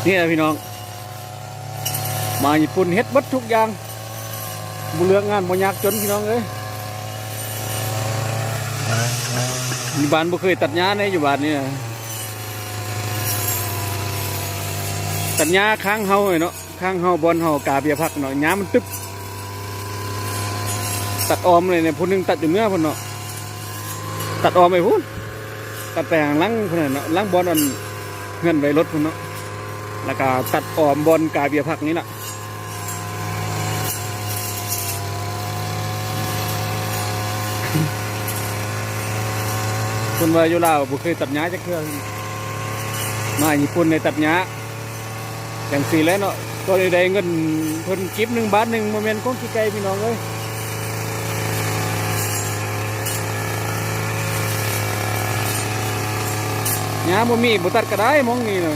ນີ້ແຫຼະພີ່ນ້ອງ ມາຍີ່ປຸ່ນເຮັດເບິດທຸກຢ່າງ ບໍ່ເລືອກງານບໍ່ຍາກຈົນພີ່ນ້ອງເອີຍ. ຢູ່ບ້ານບໍ່ເຄີຍຕັດຫຍ້າເດ້ ຢູ່ບ້ານນີ້ນະ ຕັດຫຍ້າຂ້າງເຮົາເນາະ ຂ້າງເຮົາ ບ່ອນເຮົາກາເບຍພັກເນາະ ຫຍ້າມັນຕຶບ. ຕັດອ້ອມເລີຍ ຜູ້ໜຶ່ງຕັດຢູ່ເໜືອພຸ້ນເນາະ ຕັດອ້ອມໄປພຸ້ນ ຕັດໄປທາງຫຼັງພຸ້ນນະເນາະ ຫຼັງບ່ອນອັນເຮືອນໄວ້ລົດພຸ້ນເນາະ ແລ້ວກະຕັດອ້ອມບ່ອນກາເບຍພັກນີ້ລະ. ເພິ່ນວ່າຢູ່ລາວບໍ່ເຄີຍຕັດຫຍ້າຈັກເທື່ອ ມາຍີ່ປຸ່ນໄດ້ຕັດຫຍ້າ ຈັ່ງຊີ້ແຫຼະເນາະ ກໍໄດ້ເງິນເພິ່ນກີບໜຶ່ງບາດໜຶ່ງ ບໍ່ແມ່ນຂອງຂີ້ໄກ່ພີ່ນ້ອງເອີຍ. ຫຍ້າບໍ່ມີ ບໍ່ຕັດກໍໄດ້ ໝ່ອງນີ້ນະ